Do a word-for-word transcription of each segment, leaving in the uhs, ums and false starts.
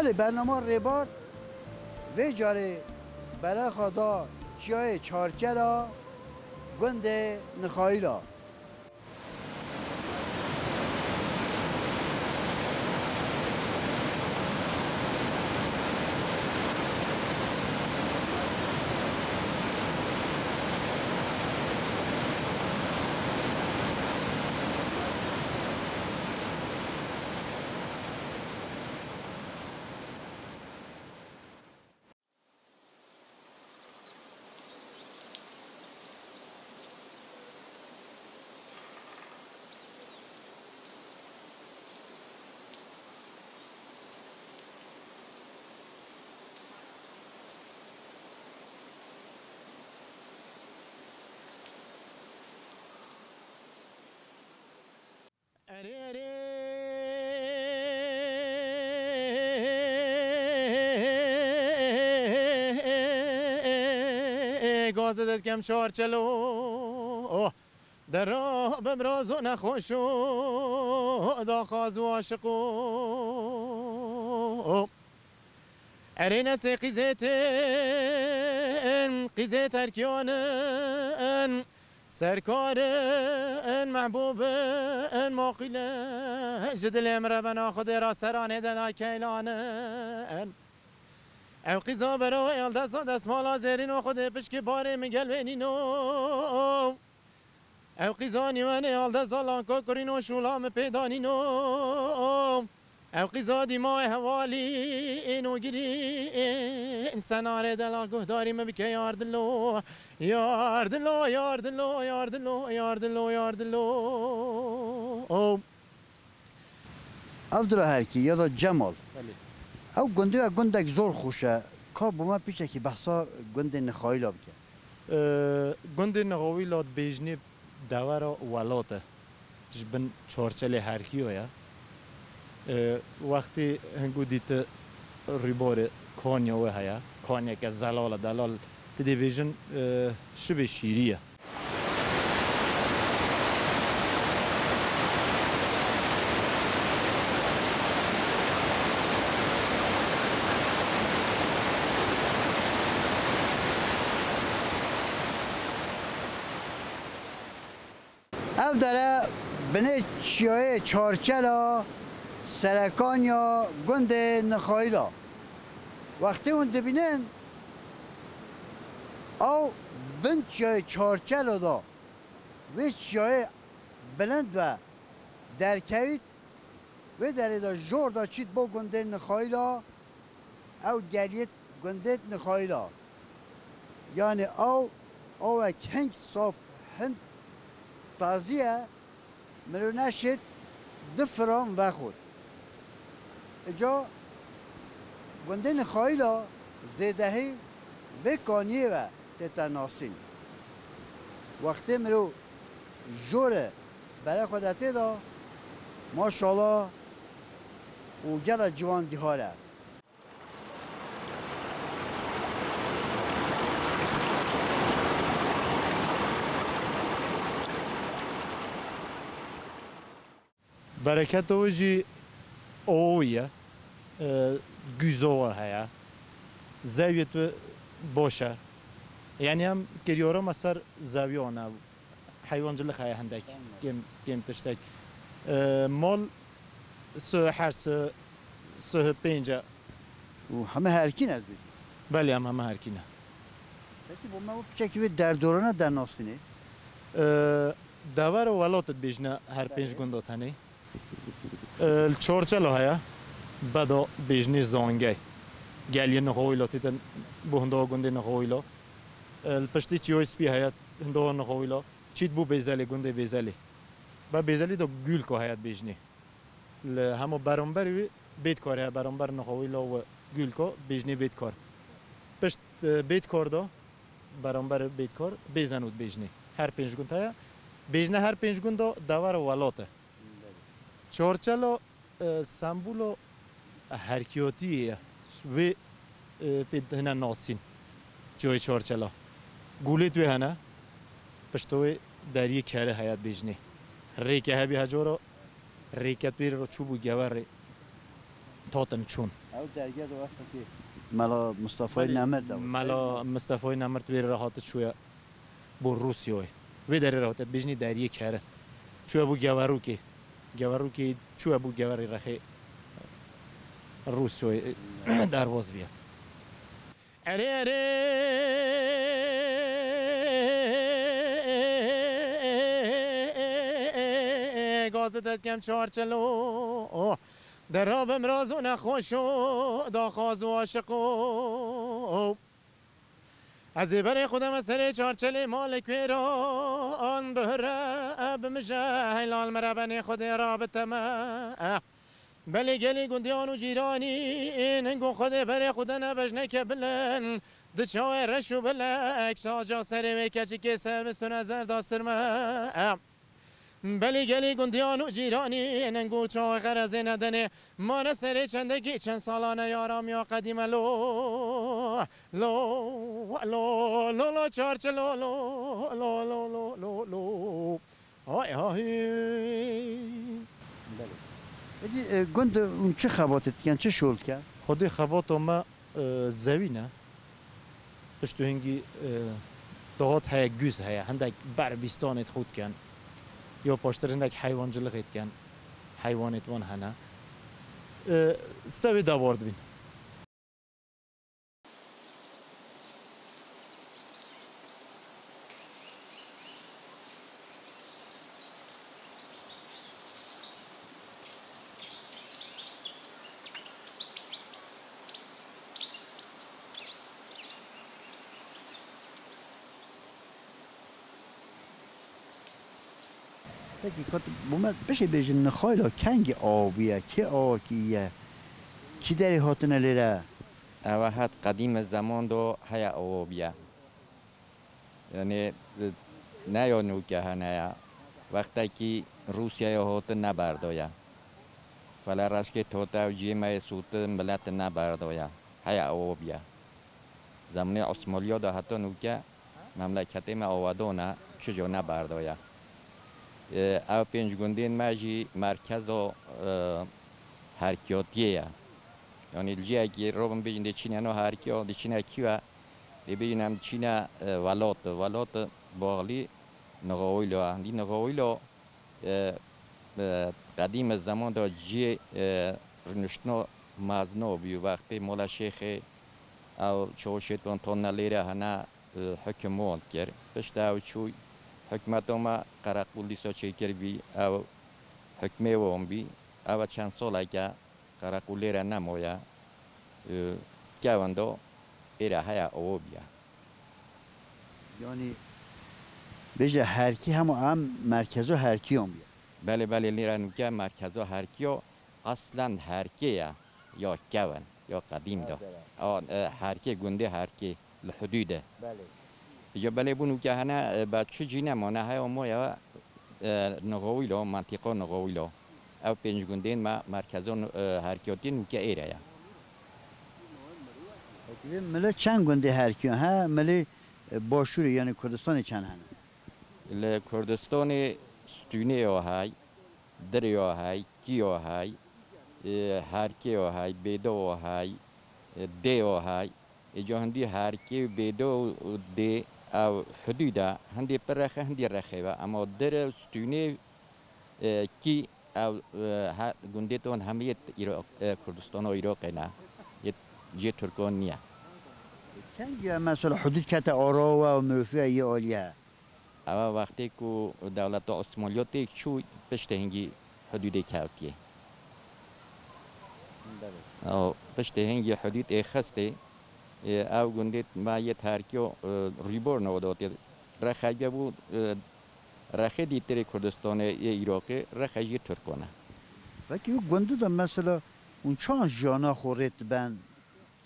Belê, bernama Rêbar vê carê berexa da çiyayê Çarçela gundê Nixayîla. Erê, erê, gazê de dikem Çarçelo. Oh. Dera bimrazo nexweş o, daxwaz û aşiq o. Erê nesê qîzê tên, qîzê terkiyan in, serkar in, mehbûb in, maqîl in, ji dilê min re bena Xwedê ra seranê de nakeylan in. Ew qîza bero êl desta destmala zêrîno, Xwedê pişkî barê min gel wênîno. Ew qîza nîwenê al de zalan kokurîno, şûla min pê danîno. Ew qîza dîma hevalî êno girî, ên senarê delal guhdarî min bike yar dilo. Yar dilo, yar dilo, yar dilo, yar dilo, yar dilo. Ev dira herkî ya da Cemal. Belê. Ew gundê ya gundek zor xweş e. Ka bo me pîçekî behsa gundê Nixayîla bike. Ee, gundê Nixayîla dibêjinê dewera welat e. Ji bin Çarçelê herkiya ye. Ee, wextê hingû dîti rîbarê kanya wê heye. Kanyeke zelal e, delal. Ti dê bêjin, ee, şibê şîrî ye. Ev dere binê çiyayê Çarçela serekaniya gundê Nixayîla. Wextê hûn dibînin, ew bin çiyayê Çarçela da. Wê çiyayê bilind ve derkevît, wê derê de jor de çît bo gundê Nixayîla, ew geliyêt gundêt Nixayîla. Yanî ew, ewek hing saf, hin tazî ye, mirov neşêt du firam vexwit. Îca gundê Nixayîla zêdehî vê kaniyê ve tête nasîn. Wextê mirov jor e bere xwe de tê de, maşallah û gela ciwan dihar e. Bereketa wê jî awa wî ye. E, gûza wê heye. Zeviyê wê baş e. Yani em kiryara me ser zewiya ne, heywancılık heye hindek, kêm, kêm tiştek. E, mal sih her sih, sih pênc e. Û heme herkî ne ez bêjim? Belê, em heme herkî ne. Peki bo me û piçekî wê derdorana dernasînê? E, dever û welat dibêjne her pênc Belê. Gunda tenê. E, li Çarçelo heye, Beda bêjnê Zangey. Geliyê Nixoylo têtin, bo hinda gundê Nixoylo. E, li piştî Çiyoy Spî heye, hinda Nixoylo. Çît bû Bêzelê, gundê Bêzelê. Be Bêzelî de Gulko heye dibêjnê. Li hema beramberî wî Bêtkar heye, beramber Nixoylo û Gulko, bêjnê Bêtkar. Pişt, e, Bêtkar de, beramber Bêtkar, Bêzeno dibêjnê. Her pênc gund heye. Bêjne her pênc gunda dever û welat e. Çarçelo, e, sembola herkiyatiyê ye. Wê, e, pê hine nasîn. Cihê Çarçelo. Gulêt wê hene. Pişto wê deriyê kere heye dibêjnê. Rêke hebî hecora, rêke pêrê re çûbû geverê. Tatin çûn. Ew dergeh de wextekî Mela Mistefayê Belê, Nemir de. Mela Mistefayê Nemir wê re hate çûye. Bo Rûsyayê. Wê derê re hate dibêjnê deriyê kere. Çûye bû Geverûkê. Geverûkê çûye bû Geverê Rexê Rûsyayê derbas bîye. Erê, erê, gazê te dikem Çarçelo. Derabim raz û nexweş û daxwaz û aşiq û Ez ê berê xwe deme serê Çarçelê malik wê re an bihre bimije heylal me re benê Xwedê re biteme. Belê gelî gundiyan û cîranî ênin ku Xwedê berê xwe dene bejneke bilind di çawê reş û bilek saca serê wê keçikê ser bi sune zerda sirme. Belê gelî gundiyan û cîranî neng û çawa xerezê nedenê. Mane serê çendekî çend salane yara miya qedîme lo, lo, lo, lo, lo, çarçi lo, lo, lo, lo, lo, lo, lo. Hay, hay. Belê. Peki, e, gund hûn çi xebatê dikin, çi şol dikin? Xwedê xebata me e, zewîn e. Pişt û hingî, e, dahat heye, guz heye. Hindek ber bîstanê xwe dikin. Ya paştir hindek heywancilixê dikin. Heywanêt wan hene. E, sewê dewar dibîn. Peki, kat bo me bişê bêjin, Nixayla kengî awa bûye, kê awa kiriye, kî derê hatine lêre? Ewe het qedîme zeman do heye awa bûye. Yanî, ne ya nûke hene ya. Wextekî Rûsyaya hate neberdoye. Wele reşkê tote û ciyê me yê sûte milete neberdoye. Heya ew bûye. Zemanê Osmaniya de heta nûke memleketê me awedan e, çi co neberdoye. E, ew pênc gundên me jî merkeza, e, herkiyatiyê ye. Yanî li ciyekî robin bêjin dê çîne no herkiya, dê çîne kî ve? Dê bêjin em diçîne, e, welat. Welat baxlî Nixawîlo e. Dî Nixawîlo, e, e, qedîme zeman de ciyê, e, rûniştina mezno bû. Wextê Mola Şêxê ew çawa şêton tone lêre hene, e, hukim wan kir. Pişt ew çû hikmeta me qereqûl dîsa çêkir bî, ew hikmê wan bî. Ew çend saleke Qereqûlê re nemoya, e, kevin do êre heya owo biya. Yanî bêje herkî hema em merkezo herkiyan biya. Belê, belê, lêre nûke merkezo herkiyo, aslen herkê ya, ya kevin, ya qedîm do. Erdere. A, e, herkê gundê herkê. Li hudûde. Belê. Ji belê bûn wike hene, e, be çi cî nemane, heya moya, e, Nixawîlo, mantîqa Nixawîlo. Ew pênc gundên me merkezon, e, herkiyatî nûke êre ye. Peki, vê milê çend gundê herkiyan he? Milê, e, Başûrê, yanî Kurdistanê çend hene? Li Kurdistanê Stûnê yo hey, Dirê yo hey, Kî yo hey, e, Herkê yo hey, Bêdo yo hey, e, Dê yo hey. Ê ca hindî herkê û bêdo û dê Ew hudûda hindî pir rexe, hindî rexê ve, ama dere û stûnê, e, kî ew, e, he, gundê ton hemiyê Îro-, e, Kurdistano Îroqê ne. Yê cê Tirkan niye. Kengî ye mesela hudûd kete aro we û mirofiya yê aliye? Ewa wextê ku dewleta Osmanliya têk çû, piştê hingî hudûdê kewtiye. Belê. Ew piştê hingî hudûd ê xistê, e, ew gundê me yê Terkiyo, e, rîbor nodotê. Rexe ge bû, e, rexê dîtirê Kurdistanê yê Îroqê, rexe jî Tirkane. Peki bu gundî de mesela hûn çan jiyana xwe rê diben?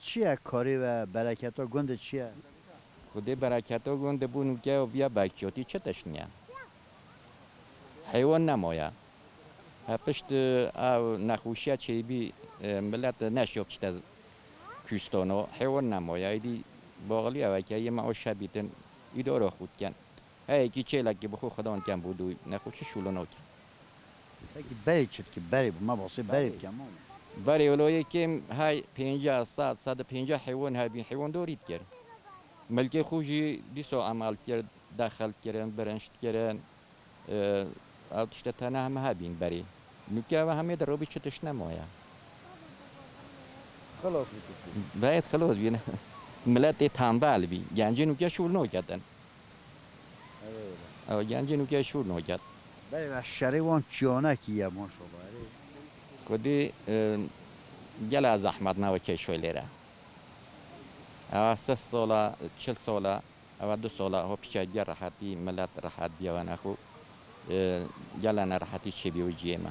Çi ye karê ve, bereketa gundê çi ye? Xwedê bereketa gundê bû nûke û viya bekçotî çi tişt niye. Heywan nemaye. He pişt, e, ew nexweşiya çêbî, e, milet neşiyo pişte kûstano. Heywan nemaye. Êdî baxilî ew e ke yê me o şebîtin îdara xwe dikin. Heyekî çêlekî bi xwe xwedan ken bû dûy. Nexweşî şûlino ke. Peki berê çi dikî? Berê bi me basê berê Berê. Bike ma. Berê wilo yê kêm hey pêncî, sed, sed û pêncî heywan hebîn, heywan dorî dikir. Milkê xwe jî dîso emal kir, dexil kirin, birinç dikirin. E, ew tişte tene heme hebîn berê. Nûke ve hemê de robî çi tişt nemaye. Xilas bî tu. Beyet xilas bî. Miletê tembel bî. Gencê nûke şûl noketin. Ew gencên û ke şûr noket. Belê ve şerê wan çiyanekî ye maşallah. Erê. Xwedî, e, gela zehmet nava keşoy lêre. Ewa sih sola, çil sola, ewa du sola ho piçe ge rehetî, millet rehet biye wene xu. E, gela nerehetî çêbî û ciyê me.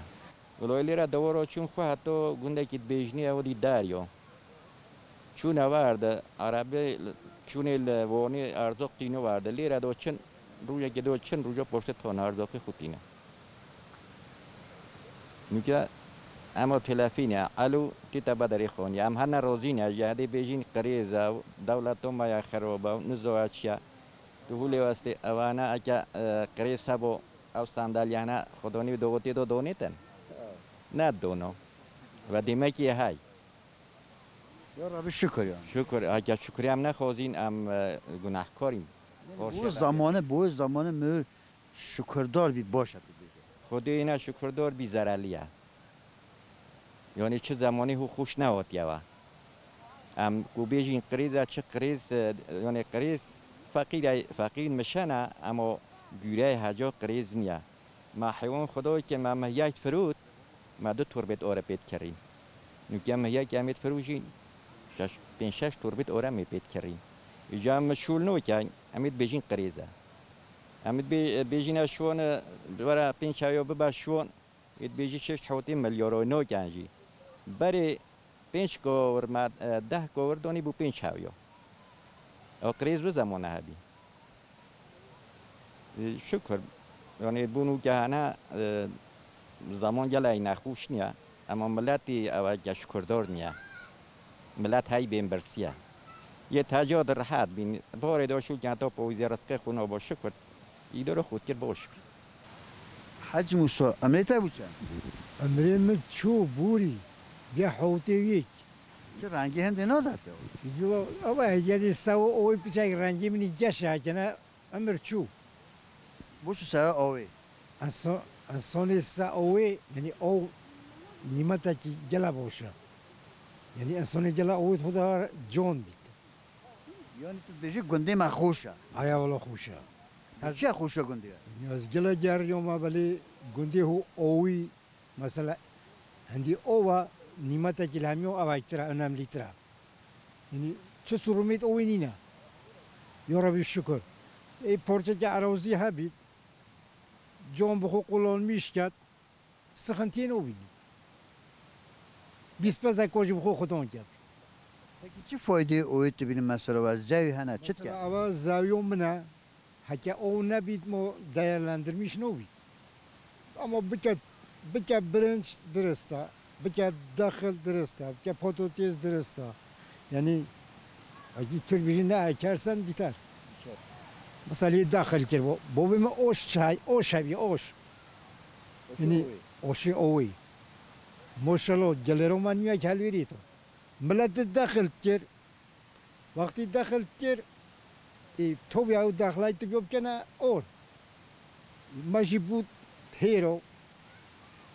Wilo lêre dewora çûn xwe heto gundekî dibêjnî ew dî deryo. Çûne werde, erebê, çûnê li Wanê erzaq tîno werde. Lêre do çin, rûyekê do çin, rûca poştê ton erzaqê xwe tîne. Nûke ema telefîne, elo, tî te bederê xoniye. Em hene rozîne, ji hedê bêjîn qirêz e, dewleto me ya xerob e, nizoya çi ye. Tu hûlê westê, ewana eke, e, qirêz hebo, ew sandalyane xwedonî dogotê do donêtin? Ne dono. Ve demekî hey. Ya Rabbi şükür yani. Şükür, heke şükür em nexwazîn, em, e, gunehkarîn. Yani bu zamanı, bu zamanı mü şükürdar bir boş etti bize. Xwedê ne şükürdar bir zereliye. Yani çi zamanî hû xweş nehatiye ve. Em ku bêjîn qirêz e, çi qirêz, e, yani qirêz feqîr e, feqîr mişene, ema gûreyê heca qirêz niye. Ma heywan xwedayê ke me mihyayt firût, me du torbêt ore pêt kirîn. Nûke mihyayt ke em êt firûjîn, şeş, pênc şeş torbêt ore me pêt kirîn. Îca em şûl noke, em êt bêjîn qirêz e. Em êt bê-, bêjîne şûn, e, were pênc çayo bibe şûn, êt bêjî şeş hewtê milyaro noken jî. Berê pênc kowir me, e, deh kowir donî bû pênc hewyo. Ew qirêz bi zemane hebî. E, şükür. Yani bûn û kehane, e, zaman gelek nexweş niye. Ema miletî ew eke şükürdar niye. Milet hey bên birsiye. Yê teca de rehet bîn. Barê de şûl ken to povîzê rizqê xwe nabo şükür. Îdara xwe kir bo şükür. Hecî Mûso, emrê te bû çi? Emrê min çû bûrî, bê hewtê wî. Çi rengî hindê nade te? Yo, ew heyetê sew û owê piçek rengê min î geş e, kene emir çû. Bo çi sera owê? Enso-, ensonê se owê, yani ow nîmetekî gela boş e. Yani ensonê gela owê xwe de con bît. Yani tu dibêjî gundê me xweş e. Aya wala xweş e. Çiya xweş e gundê we? Ez gela geriyoma belê gundê hu owî, mesela, hindî owa nîmetekî li hemî ew evayîtira, önemlîtira. Yani çi surumêt owî nîne. Ya Rabî şükür. Ê parçeke erawzî hebît, can bi xwe qulanmîş ket. Sıkıntıyê nobînî. Bîspezek ko jî bi xwe xudan kir. Peki çi faydeyê oyê tu bînî mesela we zewî hene çi dike? Mesela ava zewiyo min e. Heke o nebît mo değerlendirmiş nobît. Ama bike, bike birinç dirist e. Bike daxil dirist e. Bike patates dirist e. Yani, aki Türk biri ne ekersen biter. Mesela daxil kir bo. Bo bime oş çay, oş evi, oş. Oşê Yani, owê. Oşê owê. Maşallah, gelero ma niye kelverî to. Millet de dexil kir. Wextî dexil kir, Ê, tobî ew daxilay tu bikene or. Me jî bû hêro,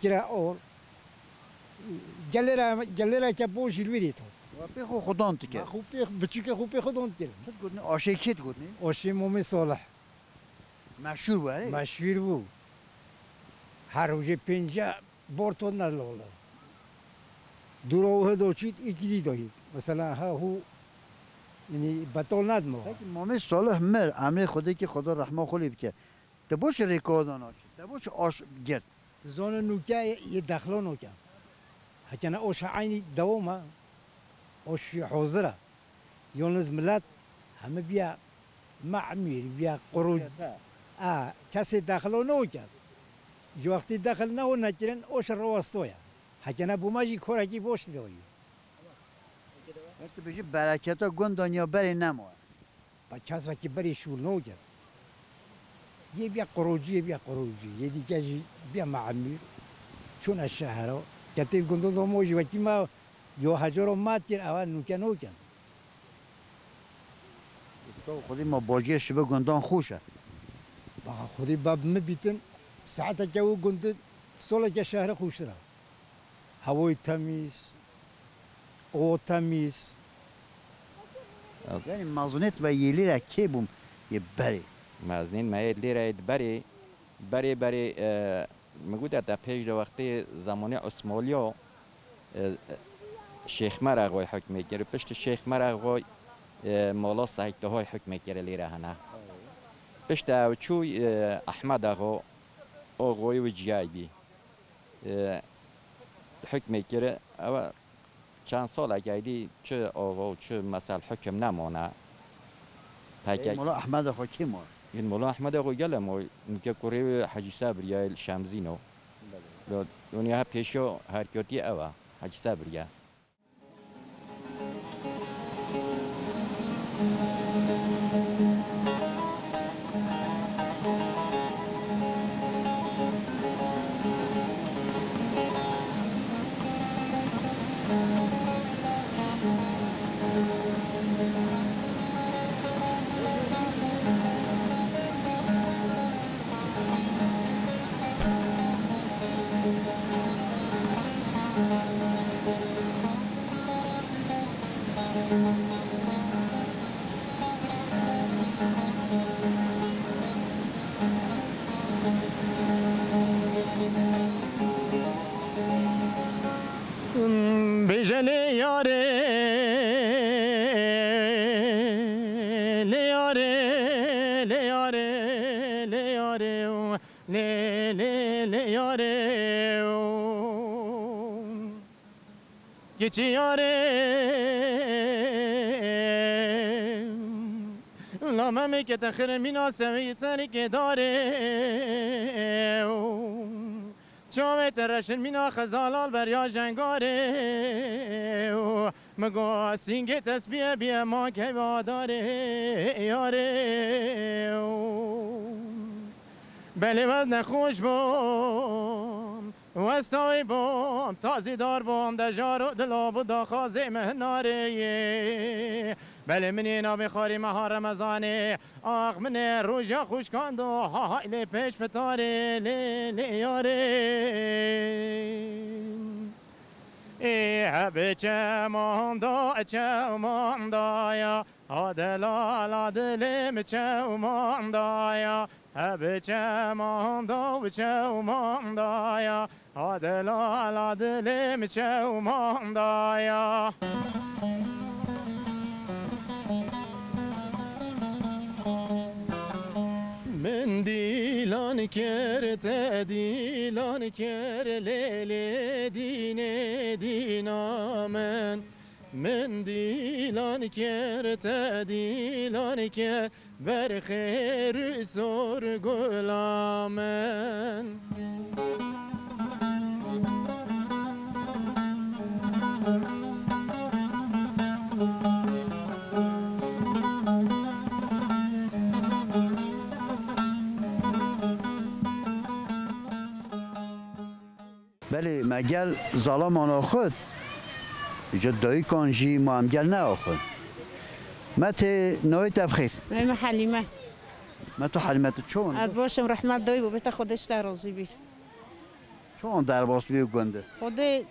kire or. Gelera, gelera ke bo jî li wî rê tot. Wa pê xwe xudan dike. Ma xwe pê, biçûke xwe pê xudan dikirin. Çi digotinê? Aşê kê digotinê? Aşê Momê Salih. Meşhûr bû, erê? Meşhûr bû. Her rojê pênce borto nedilo wele. Dûro û hido çît îkî dî doyî. Mesela ha hû, yanî betal nedimo. Peki Mamê Salih mir, emrê Xwedê ki Xweda rehma xwe lê bike. Te bo çi rêkodan aş? Te bo çi aş girt? Tu zane nûke yê dexlo nûke. Hekene oşa eynî dewam e. Oş hozir e. Yalnız millet heme biya memûr, biya qurû. Sosyete. A, kesê dexlo nûke. Ji wextî dexil neho nekirin, oş rewastoya. Hekene bûma jî korekî boş dewayî. Her tu bêjî bereketa gundan ya berê nemaye. Ba kes wekî berê şûl nokir. Yê biya qurocî, yê biya qurocî. Yê dîke jî biya memûr. Çûne şehra. Ketê gundo domo jî wekî me yo hecaro mat kir, ewa nûke nokin. To xwedî ma bajêr şibe gundan xweş e. Ba xwedî bab mi bîtin, saeteke û gundi soleke şehre xweştir e. Hewoyê temîz, o temîz. Yanî mezûnêt ve yê lêre kê bûm yê berê? Mezûnên me yê lêre yê berê, berê, berê, e, min gote te pêş de wextê zemanê Osmaniya, e, e, Şêx Merexoy hukmê kir. Piştî Şêx Merexoy, e, Mola Seîd Tohay hukmê kir lêre hene. Piştî ew çû, e, Ehmed Axo, Axoyê wî ciyayî bî. E, hukmê kir, ew çend salek eydî çi ava û çi mesel hukim nemane. Peke Ê, Mola Ehmed Axo kî ma? Yên Mola Ehmed Axo gele ma, nûke kurê wî Hecî Sebriya li Şemzîno. Belê. Lo, dûnya pêşiya herkatî ew e, Hecî Sebriya. Bêje lê yarê, lê yarê, lê yarê, lê yarê, lê, lê, lê yarê. Keçî yarê, la memekete xirmîna sewî serikê darê. Çavê te reşin mîna xezalal berya jengarê. Mi go sîngê tesbiyê bîye ma keva darê yarê. Belê wez nexweş bûm. Westawî bûm, tazîdar bûm, de jaro dilo bû daxwazê me hinarê yê. Belê min ê navê xwarî meha Remezanê, ax min ê roja xwişkan do, ha hay lê pêş pitarê, lê, lê yarê. Ê heb çeman da, çeman da ya, ha delala dilê mi çeman da ya. He bi çeman da, bi çeman da ya, ha delala dilê mi çeman da ya. Min dîlan kir, te dîlan kir, lê lê dînê dîna min. Min dîlan kir, te dîlan kir, ber xêr û sor gula min. Belê me gel zalaman axut, îca dayîkan jî ma em gel neaxut. Me tê navê te bi xêr. Me Helîme. Me tu Helîme tu çon? Ez baş im, rehmet dayî û bê te Xwedê ji te razî bî. Çon derbas bî gund? Xwedê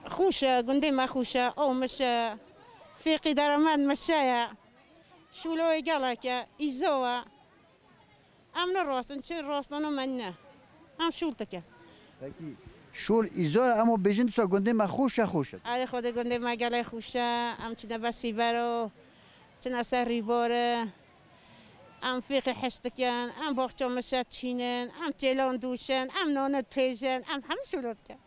xweş e, gundê me xweş e, aw miş e, fêqî deremed mişe ye. Şûloyê gelek e, îzo e. Em ne rast in, çi rastano me ne. Em şûl dike. Pekî, şûl îzor e, em o bêjin disa gundê me xweş e, xweş e. Erê Xwedê gundê me gelek xweş e, em çine be sîbero, çine ser rîbor e. Em fêqê heş dikin, em baxça mişe çînin, em çêlan dûşin, em nane pêjin, em hemî şûlo dikin.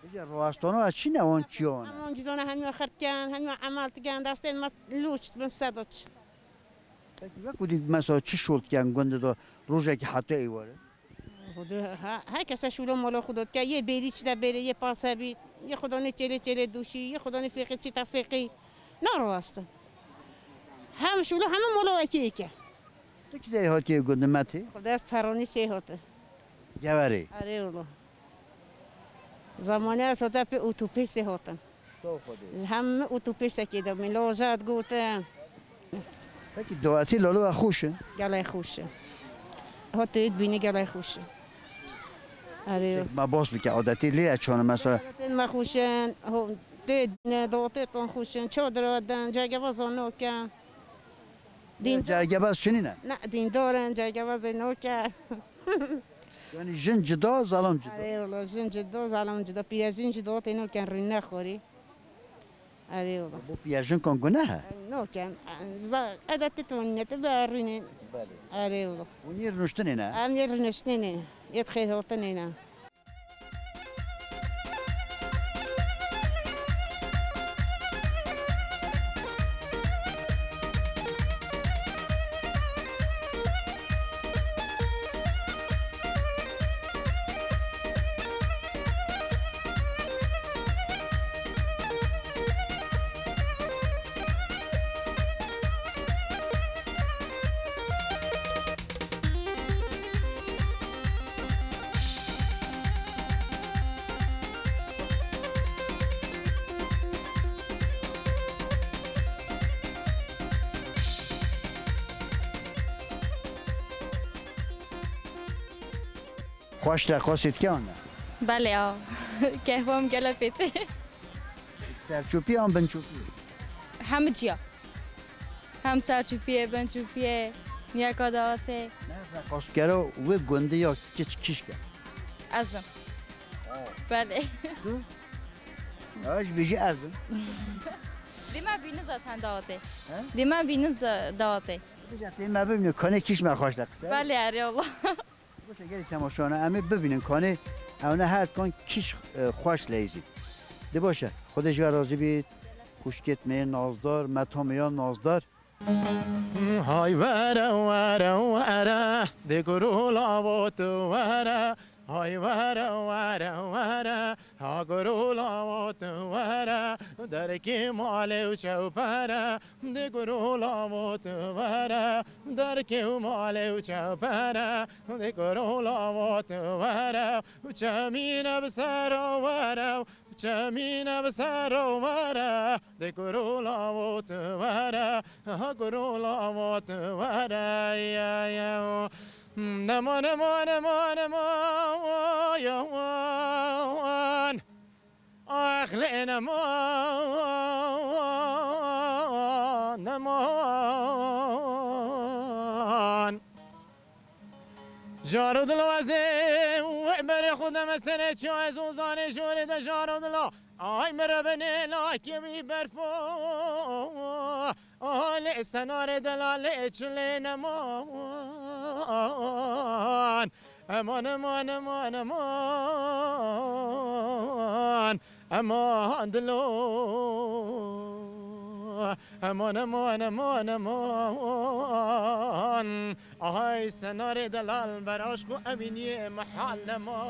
Îja rastano ez çi ne wan çiyan? Em wan cizana hemî xert dikin, hemî emel dikin, destên me lûç dibin sedoç. Peki wek ku dî mesela çi şol dikin gundê de rojekî heta êware? Xwedê he-, her kese şûlo mola xwe dotke, yê bêrî çi de bêrê, yê pase bî, yê xwedanê çêlê çêlê dûşî, yê xwedanê fêqî çi te fêqî. Na rast e. Hem şûlo hemî mola wekî yeke. Tu kî derê hatiye gundê me tê? Xwedê ez Peronî sê hate. Geverê. Erê wilo. Zamanê ez hate pê otopêsê hatim. To Xwedê. Ji hemî otopêsekê de min loja digotin. Pekî dawetî lalo we xweş in? Gelek xweş in. Hotê dibînî gelek xweş in. Erê. Me bas bike adetî lê ye çan e mesela. Adetên me xweş in. Ho, tê dine, dawetê ton xweş in. Çadir din, cergeva zano kin. Din- Cergebaz çinî ne? Ne, dîndar in, cergebazê noke. Yani jin cida, zalam cida. Erê wala, jin cida, zalam cida. Pîrejin cida, tê noken rîne xorî. Erê wala. Bu pîrejin kon guneh e? Noken. Za-, edetê tu niyetê be rîne. Belê. Erê wala. Û nî rûniştinê ne? Em yê rûniştinê ne. Yê xêr hatinê ne. Xweş reqasê dike an ne? Belê a. Kehwa min gele pê tê. Serçopî an binçopî? Hemiciya. Hem serçopî ye, binçopî ye, niyeka dawetê. Ne reqaskero wê gundê ya kiç kîşk e? Ez im. Belê. Tu? Ew ji bêjî ez im. Dê me bînin zaten dawetê. He? Dê me bînin za-, dawetê. Bêje tê me bibîne, kanê kîş me xweş de qise. Belê, erê wala. Boşe gelî temaşana, em ê bibînin kanê ew ne her kan kîş, e, xweş leyzî. Di boşe, Xwedê ji we razî bît. Xwişkêt me yê nazdar, me tamê ya nazdar. Hay were, were, were, di gurûla vo tu were. Hay were, were, were, ha gurûla vo tu were. Derkê malê û çewpere, di gurûla vo tu were. Derkê û malê û çewpere, di gurûla vo tu were. Û çemîne bi ser were, Çemîne bi ser were, di gurûla vo tu were, ha gurûla vo tu were, ya, ya. Neman, neman, neman, neman, ya, wan. Ax lê neman, neman. Jaro dilo ez ê berê xwe deme serê çiya, ez û zanê jorê de jaro dilo. Ay min re binê lakê wî berfo. Ah lê senarê de la lê çilê neman. Eman, eman, eman, eman. Eman dilo. Eman, eman, eman, eman. Ahay senarê delal ber aşk û emîniyê mehal nema.